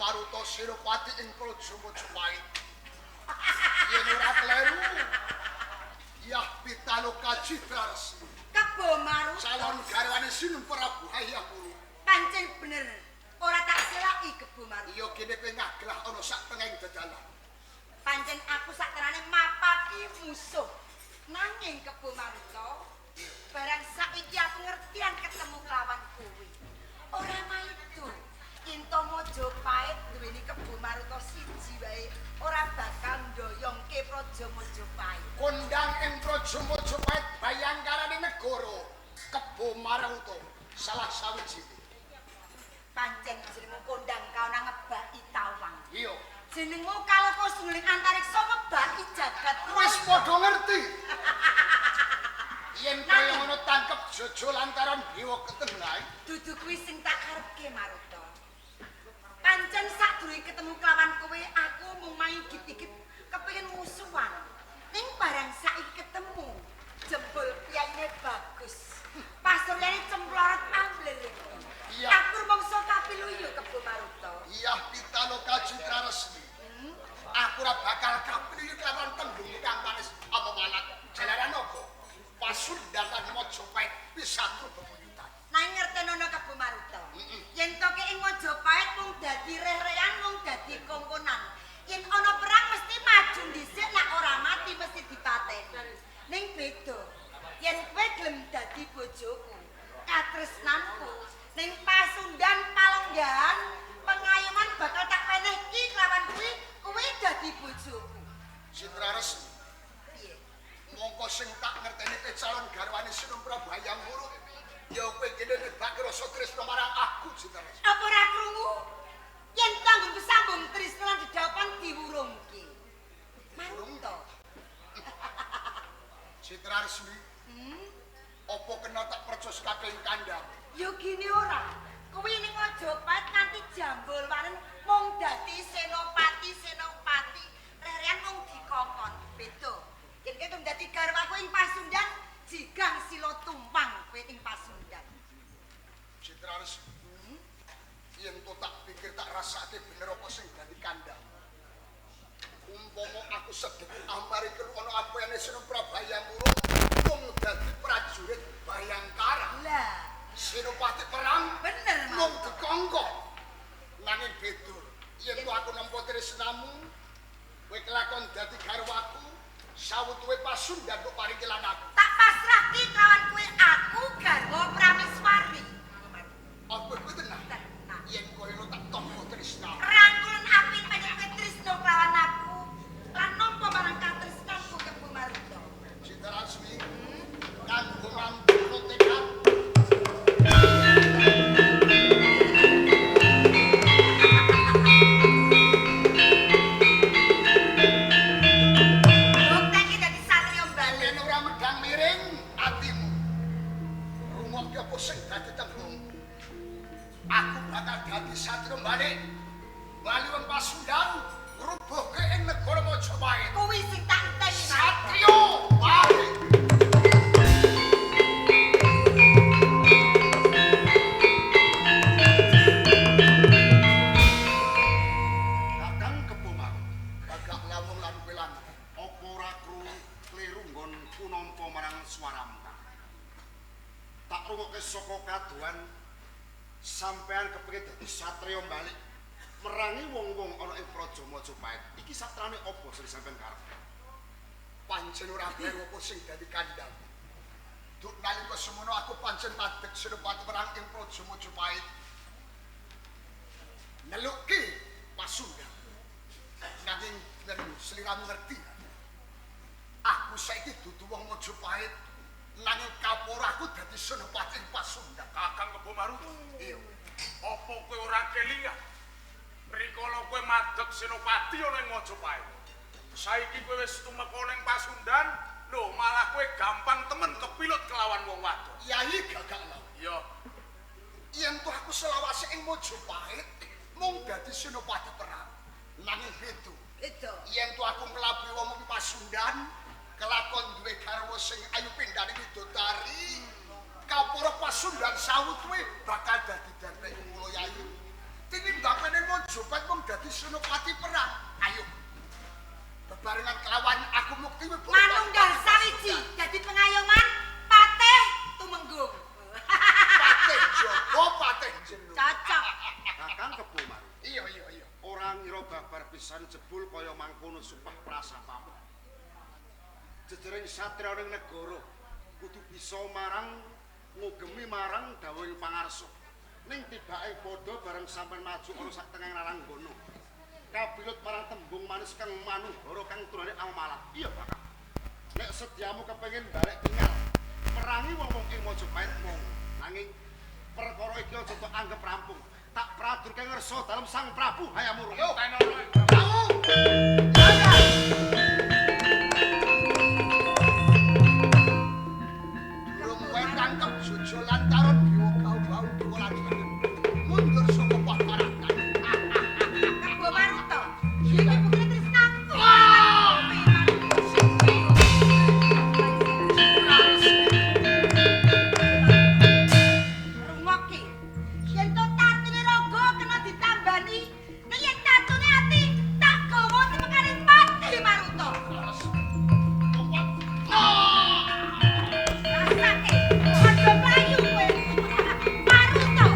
Maruta Senopati ing Praja Majapahit. Yen ora kleru, Yah Pitaloka Citra Resmi. Kebo Maruta. Calon garwane Sinun Prabu Hayam Wuruk. Pancen bener. Ora tak selaki Kebo Maruta. Iya kene kowe ngaglah ana sak tengahing dedalan. Pancen aku sak terane mapaki musuh. Nanging Kebo Maruta, barang saiki aku ngertian ketemu kelawan kowe. Ora maido. Kinto Majapahit duweni Kebo Maruta siji wae ora bakal ndoyongke Praja Majapahit. Kondang ing Praja Majapahit bayangkarane negara Kebo Maruta salah sawijine. Pancen jenengmu kondang kaona ngebaki tawang. Iya. Jenengmu Kaloka Sungling Antariksa ngebaki jagat. Wis padha ngerti. Yen kaya ngono tangkep jojo lantaran dewa ketengahe. Dudu kuwi sing tak karepke Maruta. Pancen sadurunge ketemu kelawan kowe aku mung maigit-igit kepengin musuhan. Ning barang saiki ketemu, jebul piyayine bagus. Pasuryane cemplorot amblel. Iya. Aku rumangsa kapiluyu Kebo Maruta. Iya Pitaloka Citra Resmi. Aku ora bakal kapiluyu kelawan tembung kang manis apa malat. Jalaran apa? Pasundan lan Majapahit pisatu bebuyutan. Nanging ngertenono Kebo Maruta. Yen toke ing Majapahit mung dadi reh-rehan, mung dadi kongkonan. Yen ana perang mesti maju dhisik, nek ora mati mesti dipateni. Ning beda. Yen kowe gelem dadi bojoku, katresnanku ning Pasundan palenggahan pengayoman bakal tak wenehki kelawan kuwi, kowe dadi bojoku. Citra Resmi. Piye? Mongko sing tak ngerteni kowe calon garwane Sinun Prabu Hayam Wuruk. Ya kowe kene nebak rasa tresna marang aku Citra Resmi. Apa ora krungu? Yen tanggung sambung tresna lan dedhapan diwurungke. Maruta. Citra Resmi. Apa kena tak percos kabeh ing kandhang? Ya gini ora. Kuwi ning Majapahit nganti jambul waren mung dadi senopati, senopati. Reh-rehan mung dikongkon. Beda. Yen kowe dadi garwaku ing Pasundan, jigang sila tumpang kowe ing Pasundan. Citra Resmi. Yen to tak pikir tak rasake bener apa sing dadi kandhang. Umpama aku sedhek amari kelu ana apane Sinun Prabu Hayam Wuruk mung dadi prajurit Bayangkara. Lah, Senopati perang bener mung Maruta. dikongkon. Nanging beda. Yen to aku nampa tresnamu, kowe kelakon dadi garwaku, sawutuwe Pasundan mbok paringi lan aku. Tak pasrahke kelawan kowe aku garwa Prameswari. Apa kowe tenan? Tenan. Yen kowe lo tak tampa tresna. Rangkulan aku pancen kowe tresna kelawan aku lan nampa marang katresnanku Kebo Maruta. Citra Resmi kanggo ngrampuno tekad. Bukteke dadi satriya bali. Yen ora medhang miring atimu. Rungokke apa sing dadi tembungku. Aku bakal dadi satriya balik. Bali wong Pasundan ngrubuhke ing negara Majapahit. Kuwi sing tak enteni Maruta. Satriya balik. Kakang Kebo Maruta, Gagak lawung lan pelan. apa ora krungu kleru nggonku nampa marang swaramu? Tak rungokke saka kadohan sampean kepengin dadi satriya balik merangi wong-wong ana ing Praja Majapahit. Iki satrane apa sing sampean karep? Pancen ora kleru apa sing dadi kandhang. Duk nalika semono aku pancen madeg senopati perang ing Praja Majapahit. Neluki Pasundan. Nanging yen sliramu ngerti, aku saiki dudu wong Majapahit, nanging kapura aku dadi senopati ing Pasundan. Kakang Kebo Maruta, Iya. apa kowe ora kelingan? Rikala kowe madeg senopati ana ing Majapahit. Saiki kowe wis tumeka ning Pasundan, lho malah kowe gampang temen kepilut kelawan wong wadon. Yai Gagak Lawung. Iya, Yen toh aku selawase ing Majapahit mung dadi senopati perang. Nanging beda. Beda. Yen toh aku nglabuhi wong Pasundan, kelakon duwe garwa sing ayu pindhane widodari, kapura Pasundan sawutuwe bakal dadi darpe kula Yai. Tinimbang ning Majapahit mung Babar pisan jebul kaya mangkono sumpah prasapamu. Jejering satriya ning negara kudu bisa marang ngugemi marang dawuhing pangarsa. Ning tibake padha bareng sampeyan maju ana sak tengahing laranggana. Kapilut marang tembung manis kang manuhara kang turane amalat. Iya, Kakang. Nek sediamu kepengin balik tinggal perangi wong-wong ing Majapahit mong. Nanging perkara iki aja tok anggep rampung. Tak praturke ngersa dalem Sang Prabu Hayam Wuruk. Yo. Durung kowe tangkep Jojo lantaran dewa bau-bau dewa lan mundur saka paparakan. Kebo Maruta. Iki buktine tresnaku. Rungokke. Yen to tatune raga kena ditambani, nek yen tatune ati tak gawa temekane pati Maruta. Rasake aja mlayu kowe. Maruta.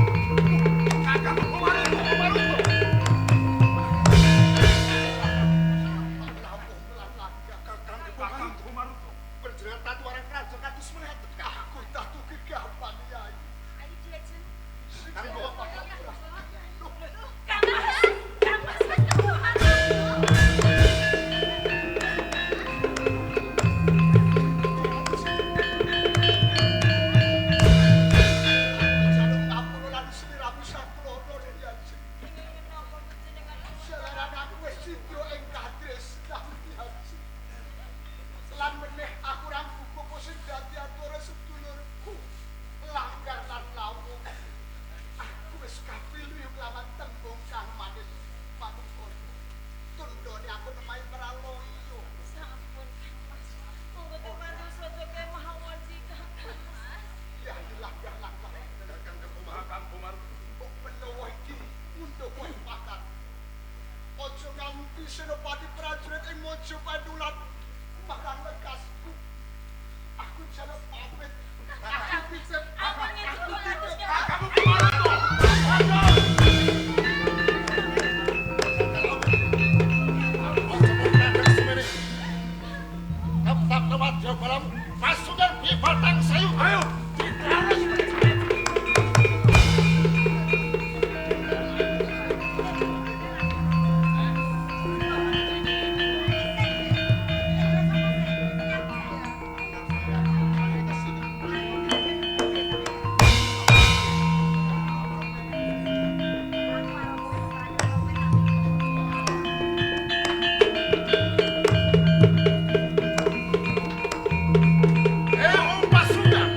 Kakang Kebo Maruta. Kakang Kebo Maruta. Panjenengan tatu arang krajan kados mengeten. Aku tatu gegapan Yai. Kang Kebo Kang Mas, Kang Mas Kebo Maruta. Jaluk ngapura lan sliramu saklana Yai. Jalaran aku wis cidra ing katresnan Yai. Lan meneh aku ora gugup sing dadi ature sedulurku. Langgar lan lawung. Aku wis kapilu kelawan tembung kang manis manungsa. Tundone aku nemahi praloyo. Sampun, Kang Mas. Monggo teman saja kemawon Kang Mas. Ya langgar langgar. Kakang Kebo Maruta. Kakang Kebo Maruta. Mbok menawa iki ngundhuh kowe pakar. Aja nganti senopati prajurit ing Majapahit ulat marang lekasku. Aku jaluk pamit. Aku titip. Aku Aku ngejuk titip. Kakang Kebo Maruta. Aja mung kadang semene. Tetap wadya balam pasukan Bibatang Sayu. Ayo. Eh, wong pasukan.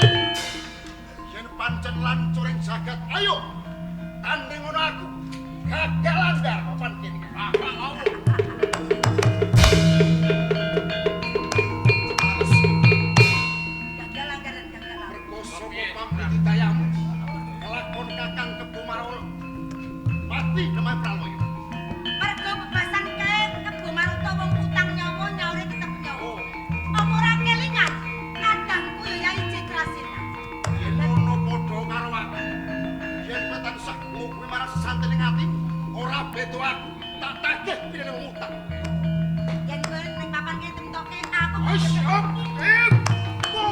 Yen pancen lancuring jagat, ayo tanding ngono aku. Gagal langgar papan kene. Kakang Lawung. Gagal langgaran gagal langgaran. Mergo saka pamritidayamu kelakon Kakang Kebo Maruta mati nemahi praloyo. Mergo bebasan kae Kebo Maruta wong utang nyawa nyaure tetep nyawa. Oh, Apa ora kelingan? Kadangku ya Yai Citrasena. yen ngono padha karo aku. Yen kowe tansah ngukuhi marang sesantene atimu, ora beda aku. Tak tagih pirene wong utang. Yen kowe ning papan kene temtoke aku. Wis, op, ip, go.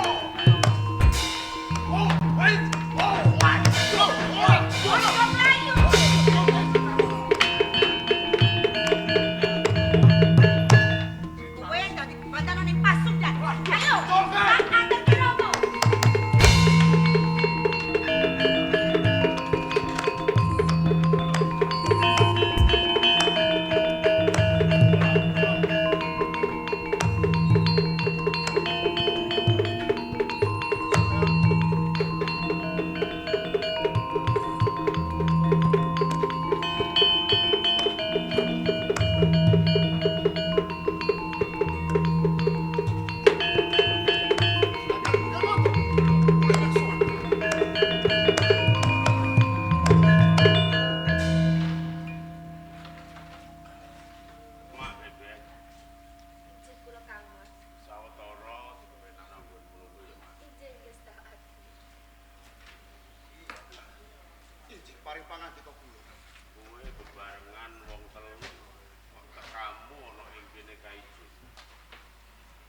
Oh, wait. Oh, wait. Go, ora, ora. Aja mlayu. Kowe dadi bebasan ning Pasundan. Ayo. Tak anterke romo. Ayo. paring pangandika kula. Kowe bebarengan wong telu kok tekamu ana ing kene kaiji.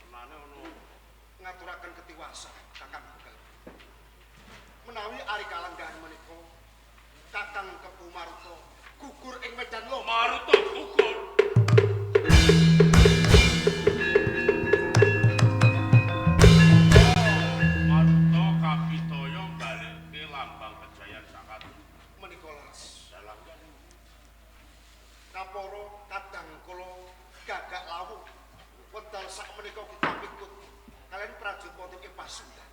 Tenane ana ngaturaken ketiwasan Kakang Bekel. Menawi ari kalanggahan menika Kakang Kepu Maruta gugur ing medan lomba. Maruta gugur. Maruta kapitaya balikke lambang kejayan sakatu. Menika leres. Kapara kadang kala gagak lawuh wekdal sak menika kita pikut kalian prajurit wonten ing Pasundan.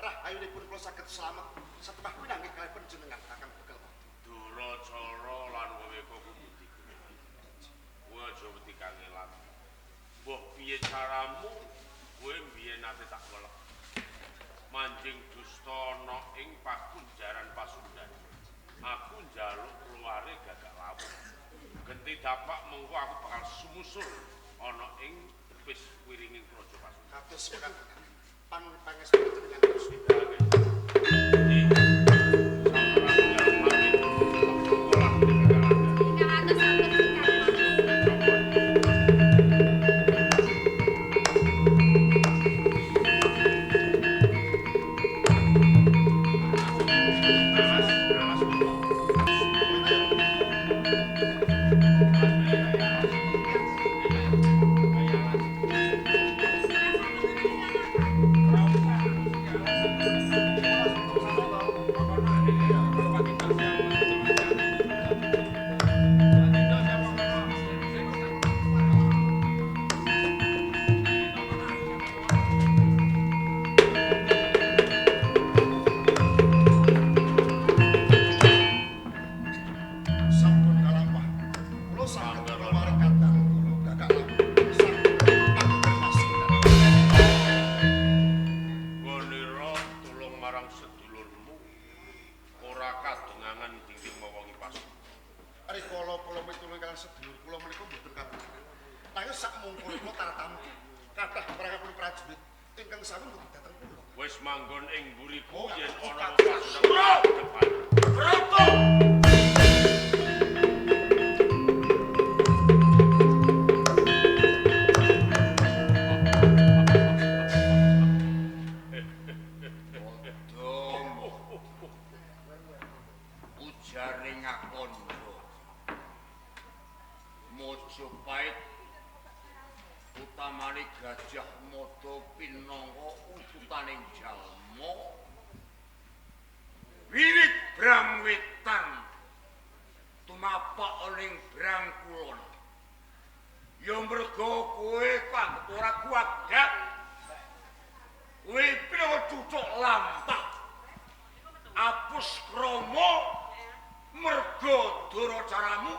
Rahayunipun kula saged slamet setemah pinanggih kaliyan panjenengan Kakang Bekel. Duracara lan weweka kudu kowe aja wedi kangelan. Mbah piye caramu kowe mbiyen nate tak welek. Manjing dusta ana ing pakunjaran Pasundan. Aku njaluk keluare gagak lawuh. Genti dapak mengko aku bakal sumusul ana ing tepis wiringing praja Pasundan. Kados mekaten. Pangestu panjenengan Gusti. Sampun kalampah. Kula saged kula kadang kula gagak lawuh. Saged Pasundan. Gonira tulung marang sedulurmu ora kadengangan dinding mawangi Pasundan. Rikala kula mitulung kaliyan sedulur kula menika mboten kadengangan. Nanging sak mungkur kula tartamtu kathah pun prajurit ingkang sami mboten dateng kula. Wis manggon ing mburiku yen ana Oh, Pasundan depan. Broto! Ujare ngakondho Mojopahit utamane Gajah Mada pinangka ututaning jalma wiwit Brang Wetan tumapak ning Brang Kulon. Ya merga kowe kang ora kuwagat kowe pinangka cucuk lampah apus krama merga duracaramu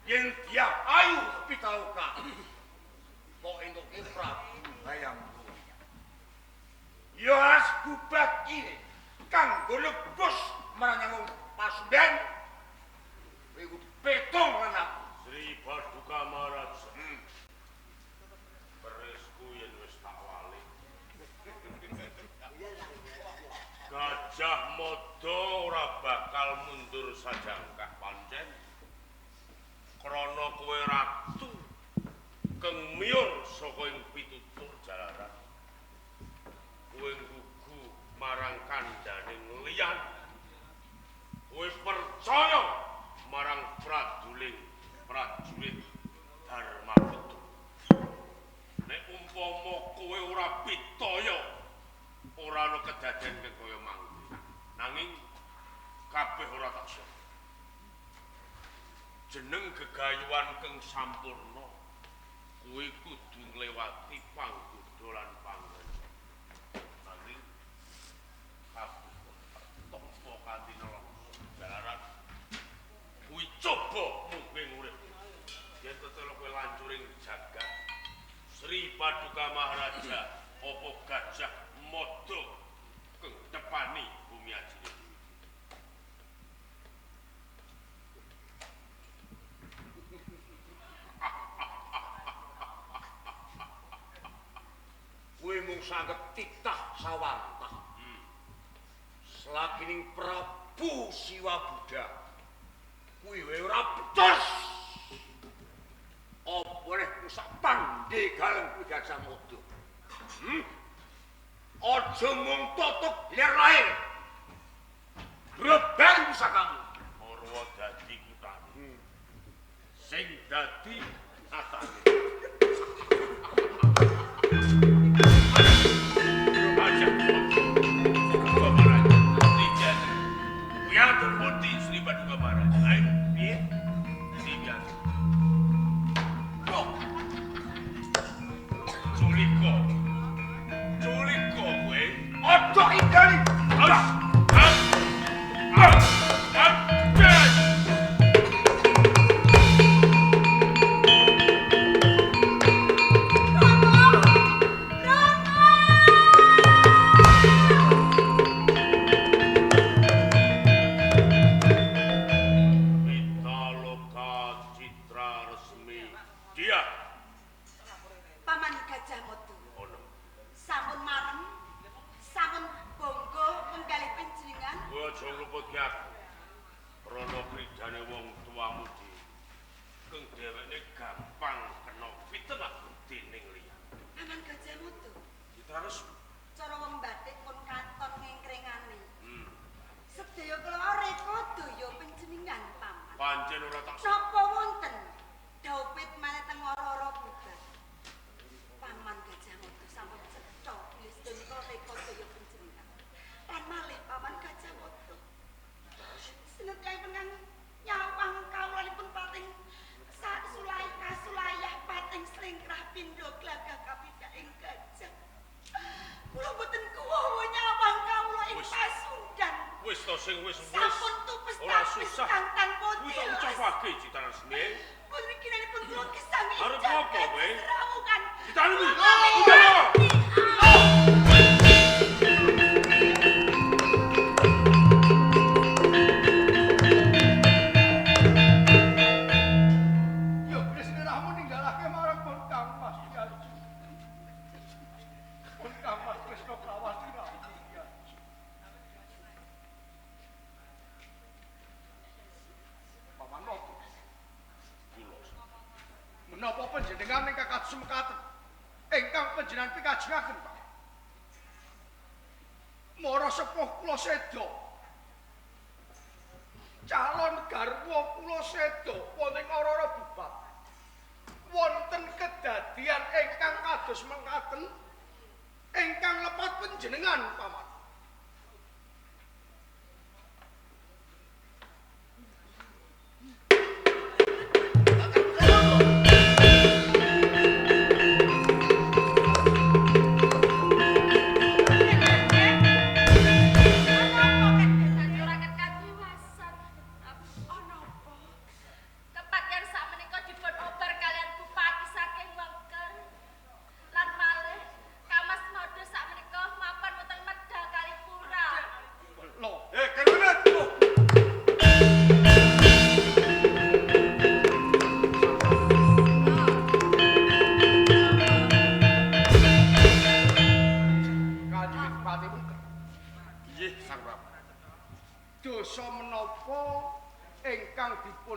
yen dyah ayu pitaloka kok entuke Prabu Hayam Wuruk. Ya as gubat iki kanggo lebus marang Pasundan kowe kudu petung lan aku. Sri Paduka Maharaja. Kerisku yen wis tak walik. Gajah Mada ora bakal mundur sajangkah pancen. Krana kowe ratu keng miyur saka ing pitutur jalaran. Kowe nggugu marang kandhaning liyan. Kowe percaya marang prajurit prajurit Dharma Putra. Nek umpama kowe ora pitaya, ora ana kedaden kang kaya mangke. Nanging kabeh ora tak sok. Jeneng gegayuhan kang sampurna kuwi kudu nglewati panggoda lan panggon. Nanging kabeh tampa kanthi nelongso jalaran kuwi coba mungkin urip. Yen tetep kowe lancuring jagat Sri Paduka Maharaja apa Gajah Mada kang tepani bumi ajine dhewe. Kowe mung saged titah sawantah. Selakining Prabu Prabu Siwa Buddha. Kuwi wae ora becus. Apa neh sak pandhegalan kuwi Gajah Mada. Aja mung tutuk lir lahir. Grebang pusakamu. Marwa dadi kutane. Sing dadi atane.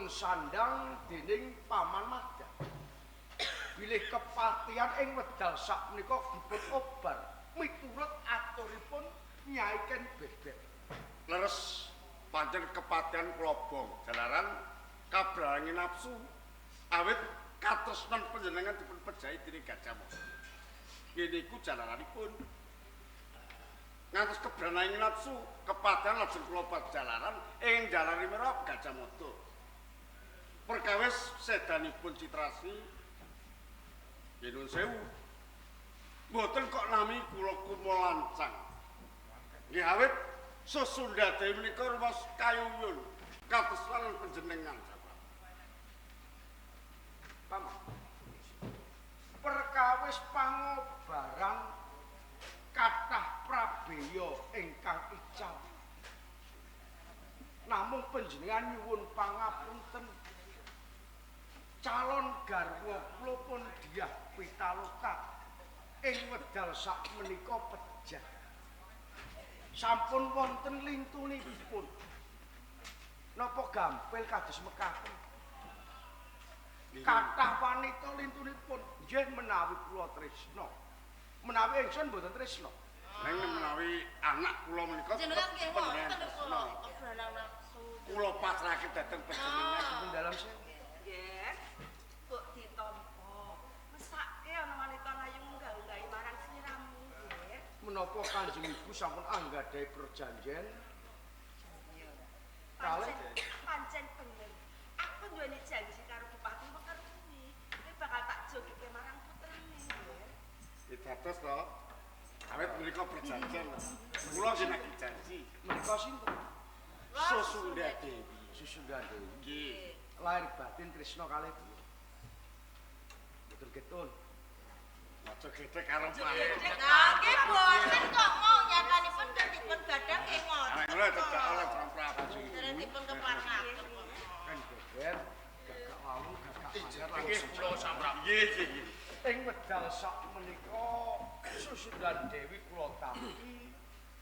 Sandang dening Paman Madya. Bilih kepatihan ing wedal sakmenika dipun obar miturut aturipun Nyai Ken Bebek. Leres pancen kepatihan kula bong jalaran kabrahangi nafsu awit katresnan panjenengan dipun pejahi dening Gajah Mada. Ngene iku jalaranipun. Ngantos kebranaing nafsu kepatihan lajeng kula jalaran ing jalari merah Gajah Mada. Perkawis sedanipun Citrasmi nggih nuwun sewu. Mboten kok nami kula kumolancang. Nggih awit Sesunda Dewi menika rumaos kayuyun katresnan panjenengan. Paman. Perkawis pangobaran kathah prabeya ingkang ical. Namung panjenengan nyuwun pangapunten. Calon garwa kula pun diyah pitaloka ing wedal sakmenika pejah. Sampun wonten lintunipun. gampil kados mekaten. Kathah wanita lintunipun nggih menawi kula tresna. Menawi ingsun mboten tresna. Ning menawi anak kula menika Jenengan nggih wonten kula obrolan nafsu. Kula pasrahke dhateng panjenengan pun dalam sewu. Nggih. Mbok ditampa. Mesake ana wanita layu munggah-unggahi marang sliramu nggih. Menapa Kanjeng Ibu sampun anggadhahi perjanjian? Kalih pancen bener. Aku duweni janji karo Bupati Wekar kuwi. Kowe bakal tak jogeke marang putrane nggih. Ya dados to. Awit menika perjanjian. Kula nggih nagih janji. Menika sinten? Susunda Dewi. Susunda Dewi. Nggih. Lahir batin tresna kalih kula. Mboten ketun. Aja gedhek karo manuk. Lah nggih boten kok mau nyatanipun dipun gadang nggih ngoten. Lah ngono cecak oleh Prabu. Dereng dipun keparengaken. Kan geger gagak wau gagak manyar Nggih kula samrap. Nggih nggih. Ing wedal sak menika Susundan Dewi kula tampi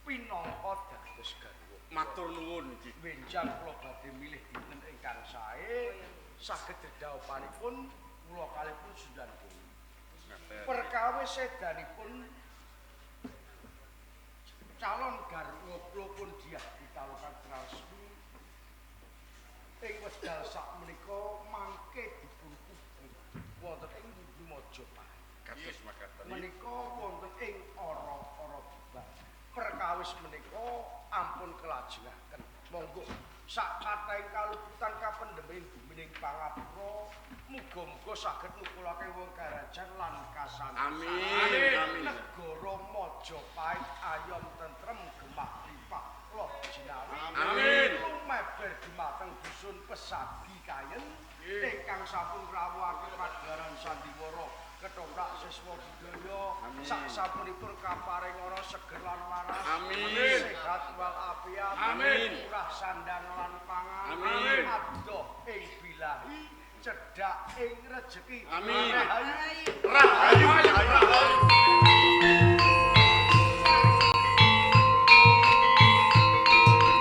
pinangka dados garwa. Matur nuwun nggih. Benjang kula badhe milih dinten ingkang sae saged dedhaupanipun kula kalih pun Susundan Dewi. Perkawis sedanipun calon garwa kula pun diah ditalokan trasmi ing wedal sak menika mangke dipun kubur wonten ing Bumi Majapahit. Kados makaten. Menika wonten ing ora-ora bubar. Perkawis menika ampun kelajengaken. Monggo sak kathahing kaluputan kapendhem ing bumining pangapura muga-muga saged nukulake wong karajan lan kasantosan. Amin. Amin. Negara Majapahit ayom tentrem gemah ripah loh jinawi. Amin. Lumeber dumateng dusun Pesagi Kayen ingkang sampun ngrawuhake pagelaran sandiwara ketoprak siswa budaya sak sampunipun kaparingana seger lan waras. Amin. Sehat wal afiat. Amin. Murah sandang lan pangan. Amin. Adoh ing bilahi, cedhak ing rejeki. Amin. Rahayu. Rahayu.